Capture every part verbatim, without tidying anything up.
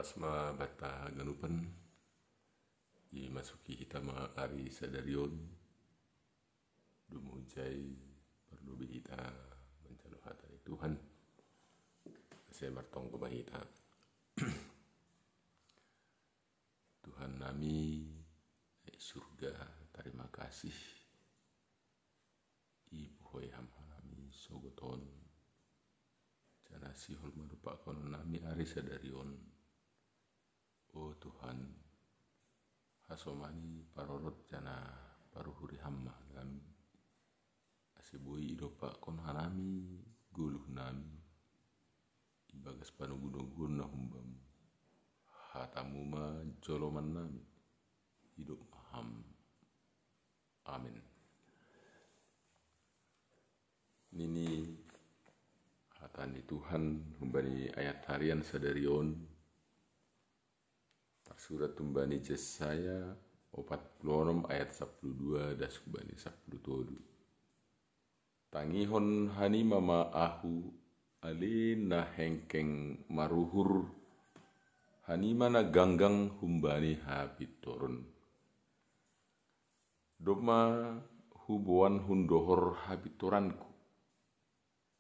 Asma bata ganupan, dimasuki hita ma ari sadarion, dumujai parlobei hita manjalo hata ni Tuhan. Saya bertonggo hita. Tuhan nami, surga, terima kasih. Ipuhoi ham hanami sogoton. Janah sihol manumpakkon nami ari sadarion. O Tuhan, hasomani parorot janah paruhuri ham ma hanami. Ase boi idompakkon hanami goluh nami ibagas panugu-nuguon na humbamu. Hatamu ma joloman nami, idop ma ham. Amin. Nini hata ni Tuhan humbani ayat harian sadarion, tarsurat humbani Jesaya opat puluh onom ayat sapuluh dua das humbani sapuluh tolu. Tangihon hanima ma ahu, ale na hengkeng maruhur, hanima na ganggang humbani hapintoron. Domma huboan hundohor hapintoranku.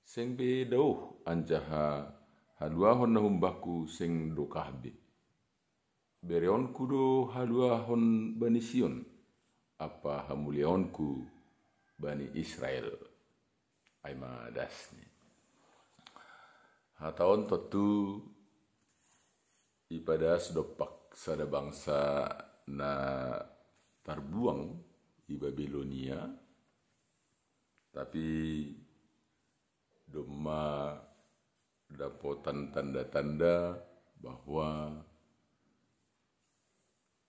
Seng be daoh anjaha haluahon na humbakku seng dokah be. Bereonku do haluahon bani Sion, ampa hamuliaonku bani Israel. Ai ma dasni. Hata on tontu ipadas dompak sada bangsa na tarbuang i Babilonia, tapi domma dapotan tanda-tanda bahwa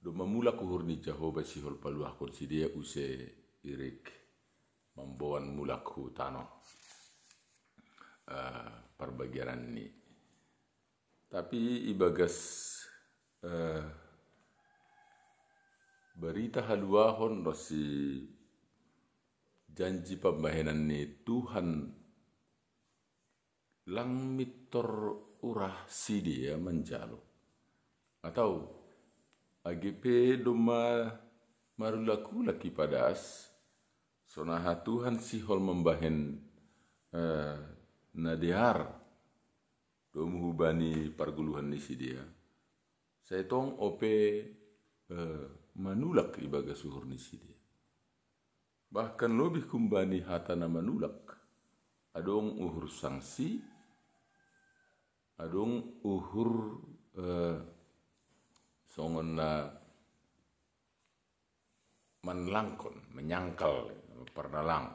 domma mulak uhur ni Jahowa sihol paluahkon sidea use irik mamboan mulak hu tanoh uh, parbagiananni. Tapi ibagas uh, barita haluahon ronsi janji pambahenan ni Tuhan lang mintor urah sidea manjalo. Atau age pe domma marulak-ulak ipadas, sonaha Tuhan sihol mambahen eh, na dear domu hubani pargoluhan ni sidea. Sai tong ope eh, manulak ibagas uhur ni sidea. Bahkan lobih humbani hata na manulak, adong uhur sangsi, adong uhur eh, songon na manlangkon, menyangkal, parnalang.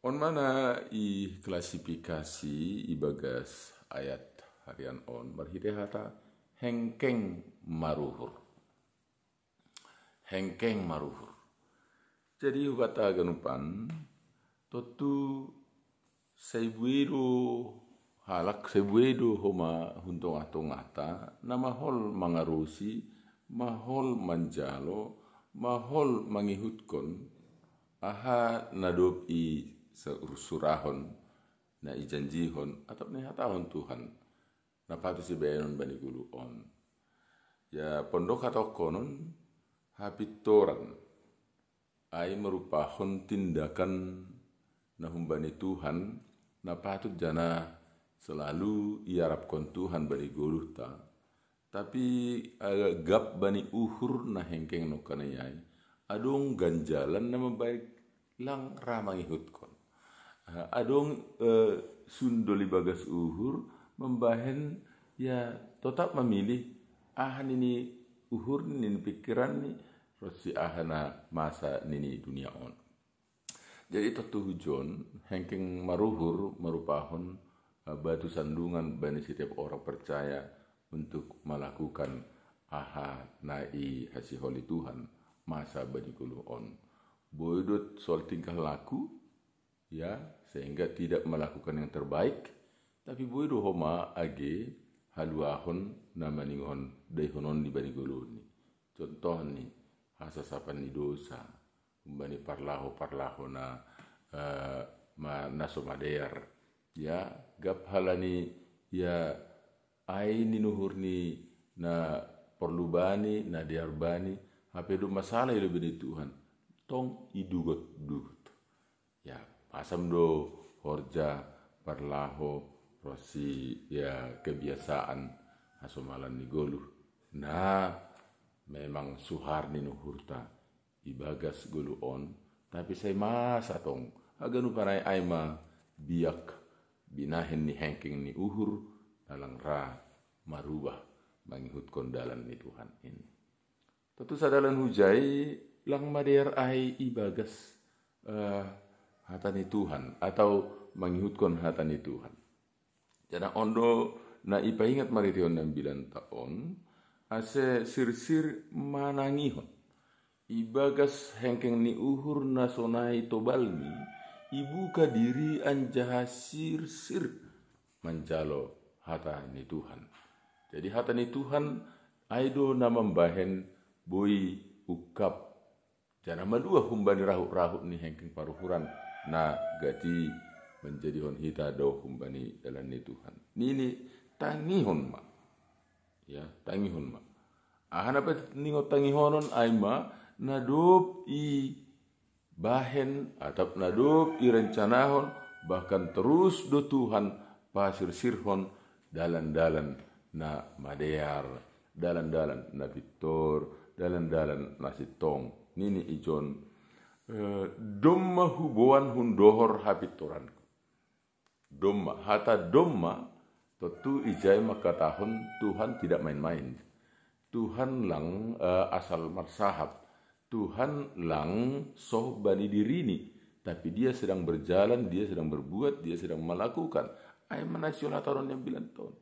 On mana i klasifikasi ibagas ayat harian on marhite hata hengkeng maruhur. Hengkeng maruhur. Jadi hubata ganupan tontu sai buei do halak, sai buei do homa hun tongah-tongahta na mahol mangarusi, mahol manjalo, mahol mangihutkon aha na dob i surahon, na ijanjihon atau na ihatahon Tuhan na patut sibaenon bani goluh on. Ya pondok hatongkonon hapintoran ai merupahon tindakan na humbani Tuhan na patut janah selalu iarapkon Tuhan bani goluhta. Tapi uh, gap bani uhur na hengkeng nongkanai ai adong ganjalan na mambahen lang ra mangihutkon. Uh, adong uh, sundol ibagas uhur mambahen ya totap mamilih aha nini uhur nini pikiran ni ronsi aha na masa nini dunia on. Jadi tontu hujon hengkeng maruhur marupahon eh, batu sandungan bani setiap orang percaya untuk melakukan aha na ihasiholi Tuhan masa bani goluh on. Boi do soal tingkah laku, ya, sehingga tidak melakukan yang terbaik, tapi boi do homa age haluahon na maningon daihonon ni bani goluhni. Contohni hasasapan ni dosa, humbani parlaho-parlaho na uh, ma, na so madear. Ya, gap halani ya ai ni nuhurni na porlu bani, na dear bani, hape do masalah i lobei ni Tuhan. Tong idugot-dugot. Ya, masam do horja parlaho ronsi ya kebiasaan hasomalan ni goluh. Na memang suhar ni nuhurta ibagas goluh on, tapi sai masa tong, haganup an ai ma biak binahen ni hengkeng ni uhur na lang ra marubah mangihutkon dalan ni Tuhan in. Tontu sadalan hujai lang madear ai ibagas uh, hata ni Tuhan atau mangihutkon hata ni Tuhan. Jadi on do na ipaingat mariteon na bilanta on, ase sirsir manangihon. Ibagas hengkeng ni uhur na sonai tobalni, ibuka diri anjaha sirsir manjalo hata ni Tuhan. Jadi hata ni Tuhan ai do na mambahen boi ungkap jana maluah humbani rahut-rahut ni hengkeng paruhuran na gati manjadihon hita dao humbani dalan ni Tuhan. Nini tangihon ma. Ya, tangihon ma. Aha na pe ningot tangihonon ai ma na dob i bahen atap na dob irencanahon, bahkan terus do Tuhan pasirsirhon dalan-dalan na madear, dalan-dalan na pintor, dalan-dalan na sintong. Nini ijon, eh, domma huboan hundohor hapintoranku. Domma, hata domma tontu ijai mangkatahon Tuhan tidak main-main. Tuhan lang uh, asal marsahap. Tuhan lang soh bani dirini, tapi dia sedang berjalan, dia sedang berbuat, dia sedang melakukan. Ai manasio lataron yang bilang ton.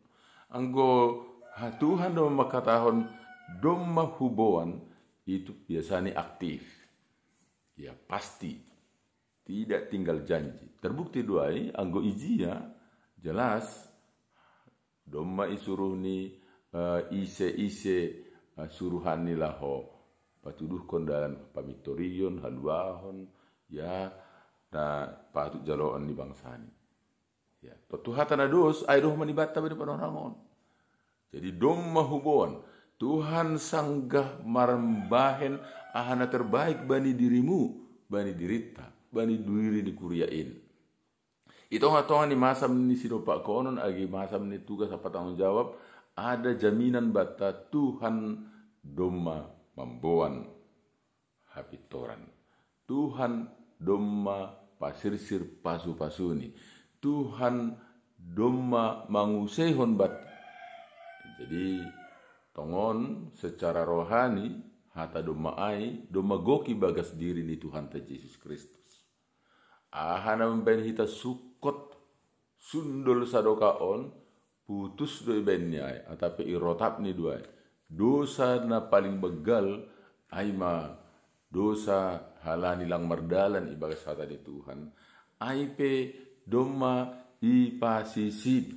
Anggo ha Tuhan do mangkatahon domma huboan, itu biasanya aktif. Ya pasti. Tidak tinggal janji. Terbukti do ai anggo ijia jelas domma isuruh ni uh, ise-ise uh, suruhan ni laho patuduhkon dalan pamintorion, haluahon, ya na patut jaloon ni bangsani. Ya, tontu hata na dos ai dohot manibanta bani panorang on. Jadi domma huboan Tuhan sanggah marbahen aha na terbaik bani dirimu, bani dirinta, bani diri ni kuria in. I tonga-tonga ni masam ni sinopakkonon agi masam ni tugas apa tanggung jawab, ada jaminan banta Tuhan domma mamboan hapintoran. Tuhan domma pasirsir pasu-pasuni. Tuhan domma manguseihon banta. Jadi tongon secara rohani hata domma ai domma gok ibagas diri ni Tuhanta Jesus Kristus. Aha na mambahen hita sungkot sundol sadoka on putus do ibaen ni ai, atape irotap ni do ai. Dosa na paling begal ai ma dosa halani lang mardalan ibagas hata ni Tuhan, ai pe domma ipasisit.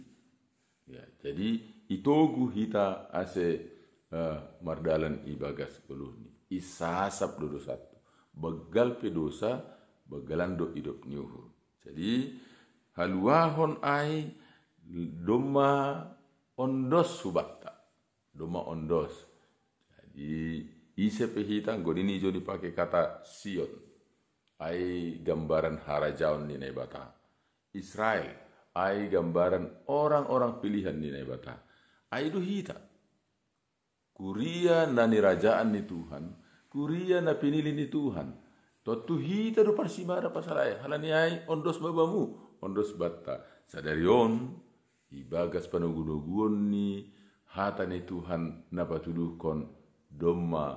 Ya, jadi itogu hita ase uh, mardalan ibagas goluhni. Isasap do dosa tu. Begal pe dosa, begalan do idop ni uhur. Jadi haluahon ai domma ondos hubanta. Domma ondos. Jadi ise pe hita anggo nini jo dipake kata Sion. Ai gambaran harajaon ni Naibata. Israel. Ai gambaran orang-orang pilihan ni Naibata. Ai do hita. Kuria na nirajaan ni Tuhan, kuria na pinilih ni Tuhan. Tontu hita do parsimada pasal ai, halani ai ondos babamu, ondos banta. Sadari on, ibagas panogunoguon ni hata ni Tuhan na patuduhkon domma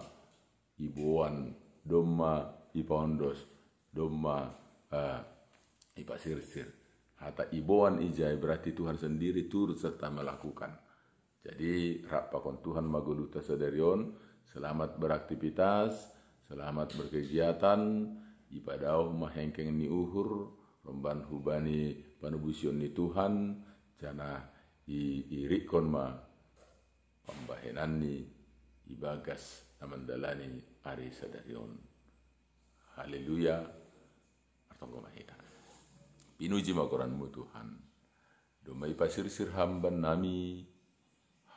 iboan, domma ipaondos, domma uh, ipasirsir. Hata iboan ijai berarti Tuhan sendiri turut serta melakukan. Jadi rap pakon Tuhan ma goluhta sadari on. Selamat beraktivitas, selamat berkegiatan. Ipadaoh ma hengkeng ni uhur romban hubani panubusion ni Tuhan, janah iirikkon ma pambahenanni ibagas na mandalani ari sadari on. Haleluya. Martonggo ma hita. Pinuji ma goranmu Tuhan. Domma ipasirsir Ham bannami,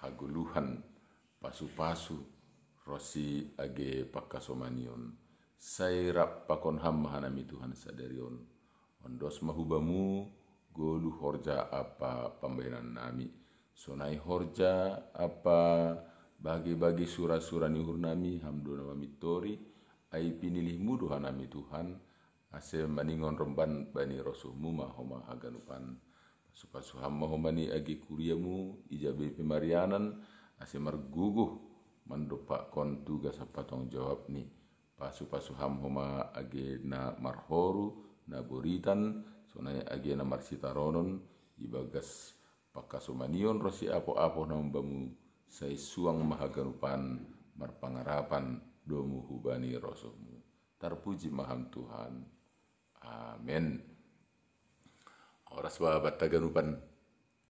hagoluhan, pasu-pasu, ro si age pangkasomanion. Sai rap pakon Ham ma hanami Tuhan sadari on. Ondos ma hu Bamu goluh, horja ampa pambahenannami. Sonai horja ampa bage-bage, sura-sura ni uhurnami Ham do na mamintori, ai pinilihMu do hanami Tuhan, ase maningon romban bani rosuhMu ma homa haganupan. Pasu-pasu Ham ma homa ni age kuriaMu, ija be pe marianan, ase margogoh mandompakkon tugas ampa tanggung jawabni. Pasu-pasu Ham homa age na marhoru, na boritan, sonai age na marsitaronon, ibagas pangkasomanion ro si apoh-apoh na umbamu, sai suang ma haganupan marpangarapan domu hubani rosuhMu. Tarpuji ma Ham Tuhan. Amen. Horas ma banta haganupan,